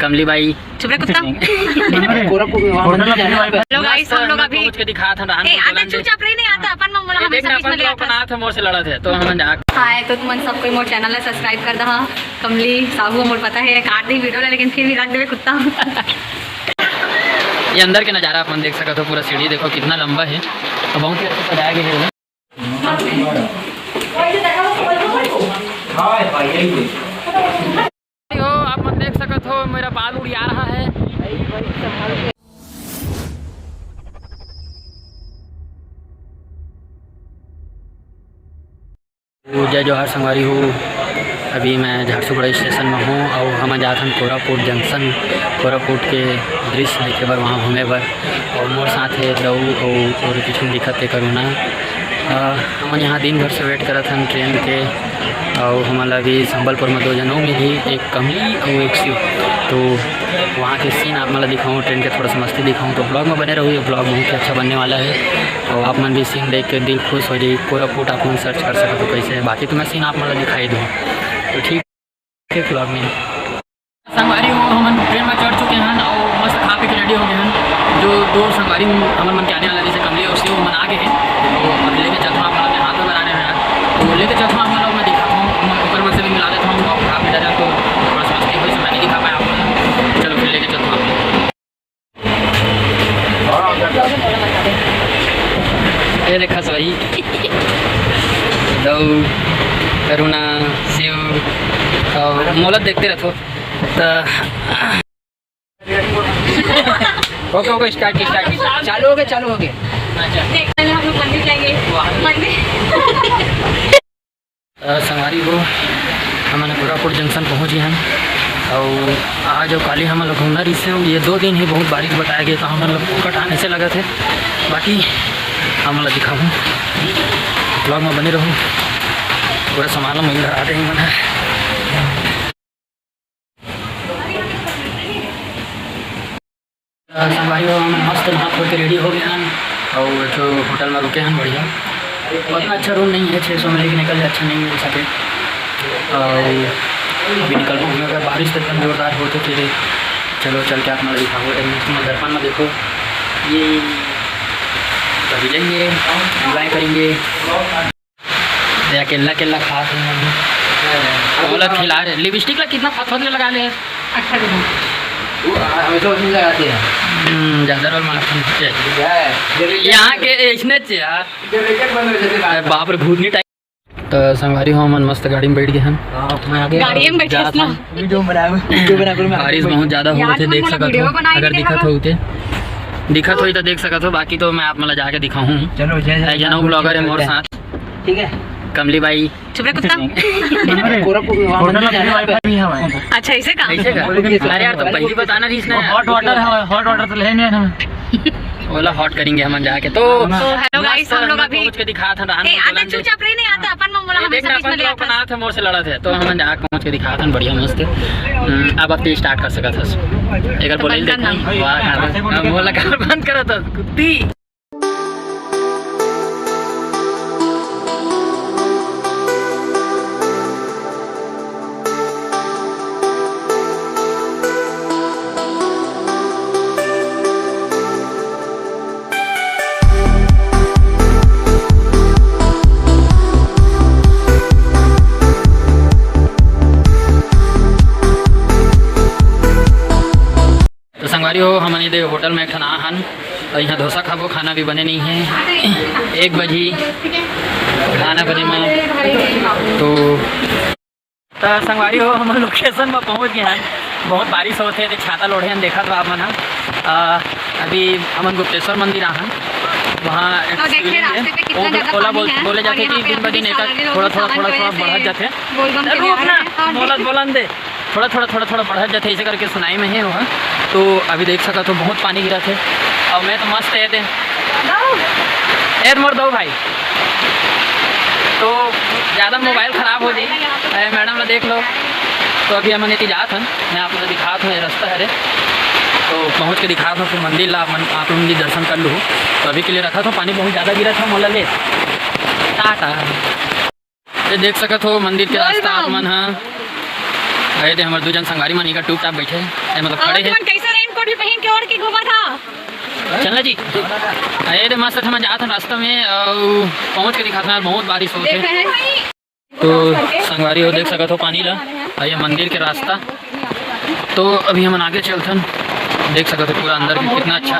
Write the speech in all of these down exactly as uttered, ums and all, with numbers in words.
कमली बाई। चुप रहे कुत्ता। हेलो गाइस, हम लोग अभी पहुंच के दिखात हन, ए, आते चुपचाप रही, नहीं आता अपन में बोला, हमेशा बीच में ले आता। मोर से लड़त हे तो हम जा। हाय, तो तुमन सब कोई मोर चैनल ला सब्सक्राइब कर दहा। कमली साहू मोर पता हे काट दी वीडियो ला, लेकिन फिर भी रख देवे कुत्ता। ये अंदर के नजारा अपन देख सकत हो, पूरा सीढ़ी देखो कितना लंबा हे, तो बहुत ही अच्छा सजाया गया है। तो आप मन देख सकत हो, मेरा बाल उड़िया रहा है। जय जोहार संगवारी हो, अभी मैं झारसुगुड़ा स्टेशन में हूँ और हम जात हन कोरापुट जंक्शन, कोरापुट के दृश्य देखे बर, वहाँ घूमे बर। और मोर साथ है दऊ और, और कुछ दिखत है करुणा। अ, हमन यहाँ दिन भर से वेट करत हन ट्रेन के, अउ हमन ला अभी संबलपुर में दो झन अउ मिलही, एक कमली अउ एक शिव। तो वहाँ के सीन आप मन ला दिखाऊँ, ट्रेन के थोड़ा सा मस्ती दिखाऊँ, तो ब्लॉग में बने रहू। ये ब्लॉग बहुत ही अच्छा बनने वाला है, और आप मन भी सीन देख के दिल खुश हो जाई। कोरापुट आप मन सर्च कर सकत हो कैसे है, बाकी तो मैं सीन आप मन ला दिखाई दूँ। तो ठीक है, ब्लॉग में संगवारी हो, हमन ट्रेन में चढ़ चुके हैं और मस्त खा पी के रेडी हो गए हैं। जो दो संगवारी हमन मन के आने वाला, जैसे कमली और शिव, मन आ गए हैं। तो अभी लेके चलता हूँ आप लोग, हाथ में बना रहे हैं यार, तो लेके चलता हूँ आप लोग, मैं दिखाता हूँ, ओकर मन से भी मिला देता हूँ। आप खा पी डरे तो थोड़ा सा मस्ती होई, मैं नहीं दिखा पाया आप लोग। चलो फिर लेके चलता हूँ आप लोग। ये देखा सही दऊ, करुणा, शिव और मोला देखते रहो तो। ओके ओके, स्टार्ट स्टार्ट, चालू हो गए, चालू हो गए। देख, पहले हम लोग मंदिर जाएंगे। मंदिर। अ, संगवारी हो, हमन कोरापुट जंक्शन पहुँच गए हैं। और आज और काली हमन लोग घूमना रहिस हे, ये दो दिन ही बहुत बारिश बताया गया, तो हमन लोग फोकट आने से लगा थे। बाकी हमन लोग दिखाऊँ, ब्लॉग में बने रहू, पूरा सामान ला मिल रहा थे ही मन। अ, संगवारी हो, हमन मस्त नहा धो के रेडी हो गए हन और एक ठो होटल में रुके हन बढ़िया। उतना अच्छा रूम नहीं है, छः सौ में लेके निकल जाए, अच्छा नहीं मिल सके। और अभी निकलबो, अगर बारिश तो एकदम जोरदार हो तो फिर चलो चल के आप मन दिखाओ। एक मिनट में दर्पण में देखो, ये अभी लेंगे, एंजॉय करेंगे। ये अकेला अकेला खात हे। ओला खिला रहे। लिपस्टिक ला कितना पत्थर ले लगा ले। अच्छा देखो। वो, आ, वैसे उसमें लगाते हैं। हम्म, ज्यादा रोल मारते हैं। क्या है? यहाँ के इसने चे यार। जब एक एक बंद हो जाते हैं। अरे बाप रे, भूतनी टाइप। तो संगवारी हो, हमन मस्त गाड़ी में बैठ गए हैं। हाँ, मैं आगे। गाड़ी में बैठे जात ना। हन। वीडियो बना, वीडियो बना, बारिश बहुत ज्यादा हो यार, रहे थे, तुमन देख मोला सकत वीडियो हो, बनाए अगर के दिखत देखावा। हो उते। दिखत होई तो देख सकत हो, बाकी तो मैं आप मन ला जाके दिखाऊँ। चलो, जय, जय, एक जनऊ ब्लॉगर है मोर साथ। ठीक है। कमली बाई। चुप रहे कुत्ता। अरे, कोरापुट में वहाँ होटल मंदिर में जाना है। वाईफाई भी है भाई। अच्छा, ऐसे का? ऐसे का? अरे यार, तो पहली बताना रहिस ना यार। हॉट वाटर है, हॉट वाटर तो लेने हैं हम। ओला हॉट करेंगे हमन जाके। तो तो हेलो गाइस, हम लोग अभी पहुंच के दिखात हन, ए, आते चुपचाप रही, नहीं आता अपन में बोला, हमेशा बीच में ले आता। मोर से लड़त हे, तो हमन जाके पहुंच के दिखात हन, बढ़िया मस्त। हम्म, अब आप स्टार्ट कर सकत हस। एक तो बोले बंद करना। वाह, मोला कर बंद करत हस, कुत्ती। तो संगवारी हो, हमन ये दे होटल में एक ठन आ हन, तो यहाँ डोसा खाबो, खाना भी बने नहीं है, एक बजी खाना बने में। तो, तो संगवारी हो, हमन लोकेशन में पहुँच गए हैं। बहुत बारिश होत हे, छाता लोढ़े हन, देखत हो आप मन ह। अ, अभी हमन गुप्तेश्वर मंदिर आ हन, वहाँ एक तो देखिए, शिवलिंग है। रास्ते पे कितना वो ज्यादा ओला पानी बोल-, है बोले और जाथे यहाँ कि पे दिन ब अभी दिन सारे लोग थोड़ा, थोड़ा, सामान थोड़ा, की थोड़ा वजह से बढ़त जाथे। बोलबम के अरे लिए रुक आ ना, रहे हैं और मोला बोलन दे। थोड़ा, थोड़ा, थोड़ा, थोड़ा बढ़त जाथे, ऐसे करके सुनाई में हे वहाँ। तो अभी देख सकत हो, बहुत पानी गिरत हे। और मैं तो मस्त हे दे। ए, मोर दो भाई। तो ज़्यादा मोबाइल खराब हो जाई। ए, मैडम ला देख लो। तो अभी हमन एती जात हन, मैं आप लोग दिखात हूँ, ये रास्ता हरे। तो पहुँच के दिखात हूँ, फिर मंदिर ला आप मन, आप लोग भी दर्शन कर लो। तो अभी के लिए रखत हूँ, पानी बहुत ज़्यादा गिरत हे, मोला ले। टाटा। ये देख सकत हो मंदिर के बोल रास्ता आप बम। मन ह। अरे दे हमर दू जन संगवारी मन इकर टूप टाप बैठे। ए, मतलब, और खड़े हैं। तुमन कैसे रेनकोट भी पहन के ओढ़ के घूमत हा? चलना जी। अरे, मस्त हम जात हन रास्ता में, अउ पहुंच के दिखात हन, बहुत बारिश होत हे। देख रहे हैं। तो संगवारी हो, देख सकत हो पानी ला, अउ ये मंदिर के रास्ता। तो अभी हमन आगे चलथन, देख सकत हो पूरा अंदर के कितना अच्छा।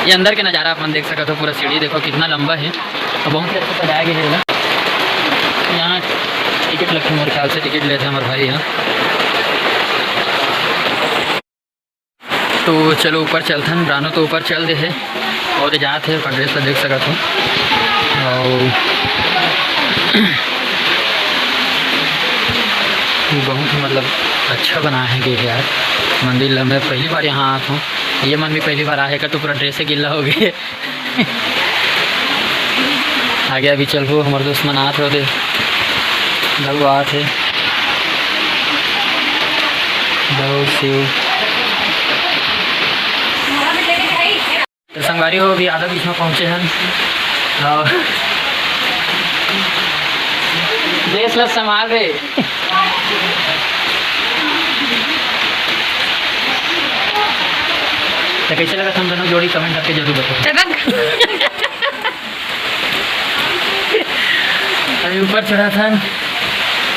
ये अंदर के नज़ारा अपन देख सकत हो, पूरा सीढ़ी देखो कितना लंबा हे, अउ बहुत ही अच्छा सजाया गया हे एला। यहाँ टिकट लगथे, मोर ख्याल से टिकट लेथे हमर भाई यहाँ। तो चलो ऊपर चलथन, रानू तो ऊपर चल दे हे, ओदे जात हे, ओकर ड्रेस ला देख सकत हो। अउ बहुत ही, मतलब, अच्छा बनाए हे गे हे यार मंदिर ला। मैं पहली बार यहाँ आत हूँ, ये मन भी पहली बार आए हे, का तो पूरा ड्रेस गिल्ला हो गे। आगे अभी चलबो, हमर दोस्त मन आत हे, ओदे घलो आत हे। जय शिव। तो संगवारी हो, अभी आधा बीच में पहुंचे हन। और देश ला संभाल रे। तो कैसे लगत हे हम दोनों जोड़ी, comment करके जरूर बताओ। चटक। अभी ऊपर चढ़ाथन।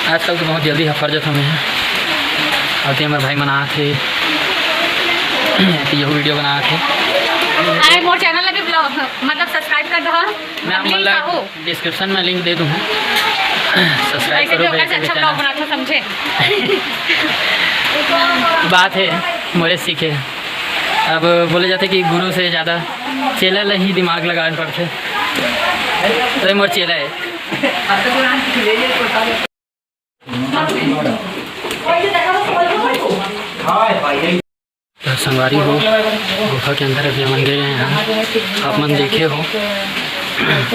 आजकल तो बहुत जल्दी हफर जाथन मैं। अउ ते हमर भाई मन आत हे, ते यहू video बनात हे। अरे, मोर channel ला भी blog, मतलब, subscribe कर दहा। मैं आप मन ला description में link दे दूँ, subscribe करो भाई, अच्छा blog बनाथो, समझे? बात हे, मोरे सीखे। अब बोले जाथे कि गुरु से ज़्यादा चेला ला ही दिमाग लगाना पड़थे। तो ये मोर चेला हे। तो संगवारी हो, गुफा के अंदर अभी हमन गे रहे हैं। आप मन देखे हो,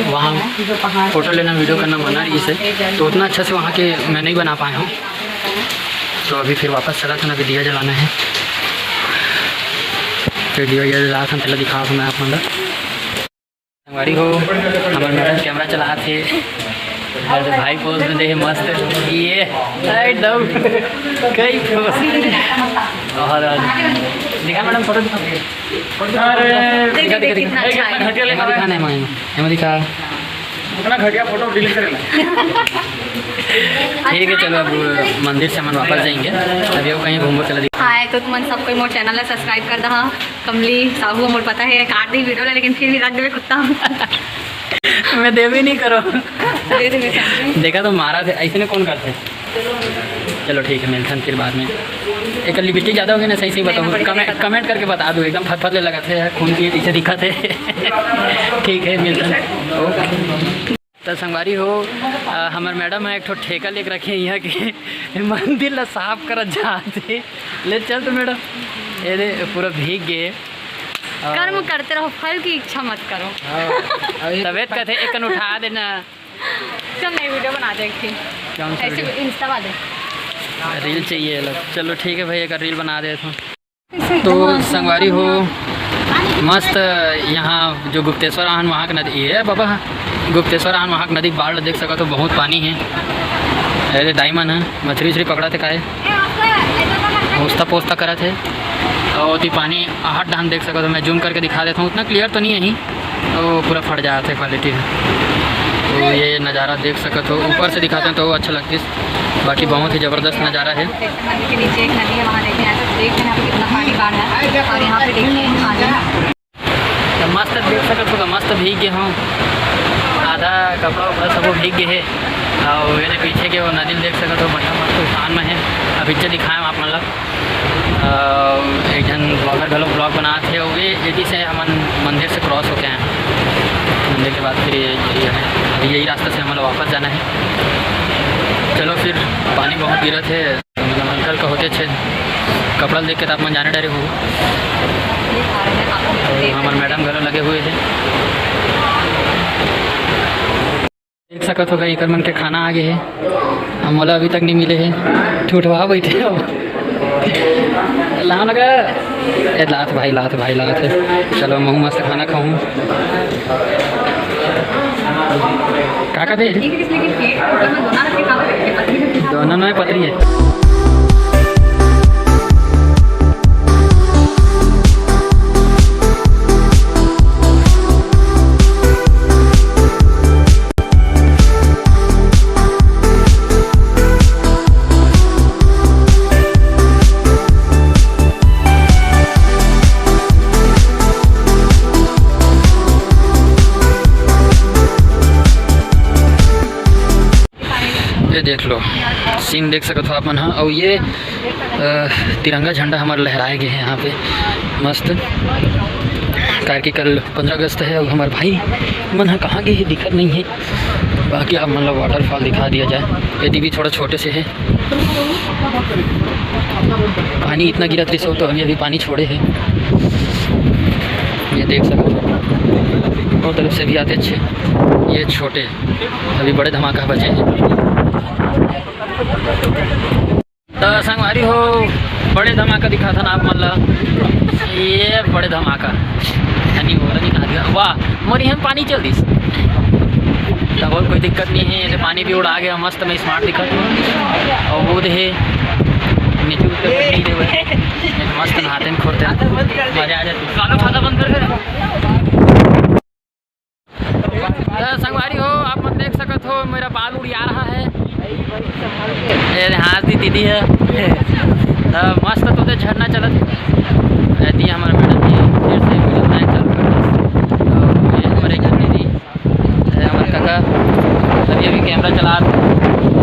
वहाँ फोटो लेना, video करना मना रहिस हे, तो उतना अच्छा से वहाँ के मैं नहीं बना पाया हूँ। तो अभी फिर वापस चलत हन, अभी दिया जलाना हे, फिर दिया जलात हन, तेला दिखात हूँ मैं आप मन ला। संगवारी हो, हमर madam camera चलात हे। अरे भाई pose में दे हे मस्त। ये एकदम कई pose। बहुत, बहुत। दिखा madam, photo दिखा। अरे, दिखा, दिखा, दिखा। कितना अच्छा है। घटिया लेना है। दिखा नहीं मायने। ये दिखा। इतना घटिया photo delete कर ले। ठीक है, चलो अब मंदिर से हम वापस जाएंगे। अभी वो कहीं घूमो, चलो दिखा। हाय, तो तुमन सब कोई मोर channel ला subscribe कर दहा। कमली साहू, मोर पता है, काट दी video ला, लेकिन फिर भी रख देवे कुत्ता। मैं देवे नहीं करो। दे दे, मैं समझे। देखा तो मारा थे, ऐसे ने कौन करते? चलो ठीक है, मिलथन फिर बाद में। एक lipstick ज़्यादा हो गई ना, सही सही बताऊँ, नहीं, नहीं, comment, नहीं। Comment करके बता दो, एकदम फत फत ले लगा थे, खून की इसे दिखा थे। ठीक है, मिलथन। OK। तो संगवारी हो, अ, हमर madam ह एक ठो ठेका लेके रखे हैं यहाँ के मंदिर ला साफ करत जात हे। ले चल तो madam, ये दे पूरा भीग गए। अ, कर्म करते रहो, फल की इच्छा मत करो। हाँ, अभी तबियत का थे, एक कन उठा देना। चल नहीं, video बना दे एक ठे। कौन सा ऐसे video? Insta वाले। Reel चाहिए अलग। चलो ठीक है भाई, एक reel बना दे तो। तो संगवारी हो, मस्त यहाँ जो गुप्तेश्वर आहन वहाँ के नदी, ये बाबा, गुप्तेश्वर आहन वहाँ के नदी के बाढ़ देख सकत हो, बहुत पानी है। अरे दाई मन ह मछरी उछरी पकड़त हे काहे, पोस्ता पोस्ता करत हे। और ओती पानी आहट डहन देख सकत हो, मैं zoom करके दिखा देता हूँ, उतना clear तो नहीं है, वो पूरा फट जात हे quality ह। तो ये नज़ारा देख सकत हो, ऊपर से दिखाते हैं तो अच्छा लगती, बाकी बहुत ही ज़बरदस्त नज़ारा है। मंदिर के नीचे एक नदी है, वहाँ देखिए, यहाँ पे देखिए, यहाँ पे कितना पानी बाढ़ है। और यहाँ पे देखिए, आगे तो मस्त देख सकत हो, मस्त भीग गए हूँ, आधा कपड़ा उपड़ा सबो भीग गए है। और ये पीछे के वो नदी देख सकत हो, बढ़िया मस्त उफान में है। अभी चल दिखाए आप, मतलब, अ, एक झन blogger घलो vlog बनात हे, वो भी एती से हमन मंदिर से cross होके आए हैं। मंदिर के बाद फिर ये, ये है, अभी यही रास्ता से हमन वापस जाना है। चलो फिर, पानी बहुत गिरत है। मतलब अंकल का होते छे कपड़ा देख के तो आप मन जाने डरे हो। हमर मैडम घलो लगे हुए हे। देख सकत हो, एकर मन के खाना आ गे हे, अब मोला अभी तक नहीं मिले हे। ठूठवा बैठे हो, लाओ ना गा। ए, लात भाई, लात भाई, लात हे। चलो, महू मस्त खाना खाऊं। का कहते? दोनों में पतरी है। ये देख लो, scene देख सकत हो आप मन ह। अउ ये, अ, तिरंगा झंडा हमर लहराए गे हे यहाँ पे, मस्त। काहे कि कल पंद्रह अगस्त हे, अउ हमर भाई मन ह कहाँ गे हे, दिखत नहीं हे। बाकी आप मन ला waterfall दिखा दिया जाए। ये दीदी थोड़ा छोटे से हे, पानी इतना गिरत रहिस, तो अभी, अभी पानी छोड़े हे। ये देख सकते हो, वो तरफ से भी आते अच्छे। ये छोटे, अभी बड़े धमाका बचे हैं। तो संगवारी हो, बड़े धमाका दिखाथन आप मन ला। ये बड़े धमाका, यानी वो नहीं कहा दिया। वाह, मोर इहाँ पानी चल दिस। तब और कोई दिक्कत नहीं है, ये पानी भी उड़ा गया, मस्त मैं smart दिखत हूँ। और वो दे नीचे उतर नहीं दे, मस्त नहाते हैं, खोरते हैं, मजा आ जाता है। गाना फाना बंद कर दे। तो संगवारी हो, आप मन देख सकत हो, मेरा बाल उड़िया रहा है। ये हाँस दी दीदी है। तो मस्त तो ते झरना चलत है। ये दी हमारे मैडम जी फिर से video बनाए चालू कर दिस। तो ये हमारे एक दीदी, ये हमारे काका, अभी अभी camera चला रहे।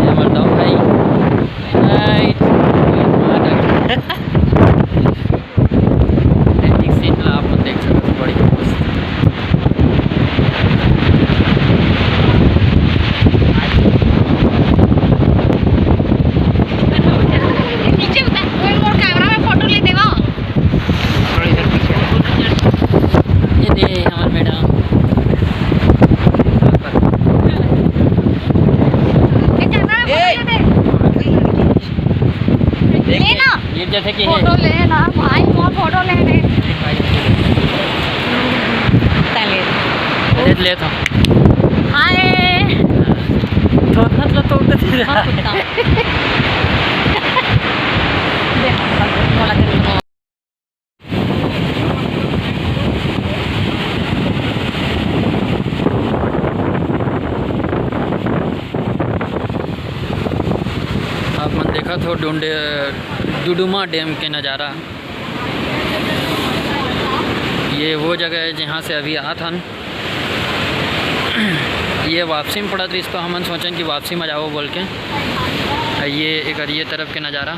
ये हमारे दो भाई। Right। एक scene ला आप मन देख सकते हो, बड़ी मस्त। नीचे उतर, वो मोर camera में photo ले देवा। थोड़ी देर पीछे। ये दे हमार मैडम। ये camera में photo ले दे। देख ले ना। ये जैसे कि है। Photo ले ना भाई, वो photo ले ले। ले ले तो। हाय। तो मतलब तो उठते थे। हाँ, कुत्ता। देख, बोला तेरे को। आप मन देखत हो डुंडे-, डुडुमा dam के नज़ारा। ये वो जगह है जहाँ से अभी आत हन। ये वापसी में पड़त रहिस, तो हमन सोचन कि वापसी में जाओ बोल के। ये एक ये तरफ के नज़ारा।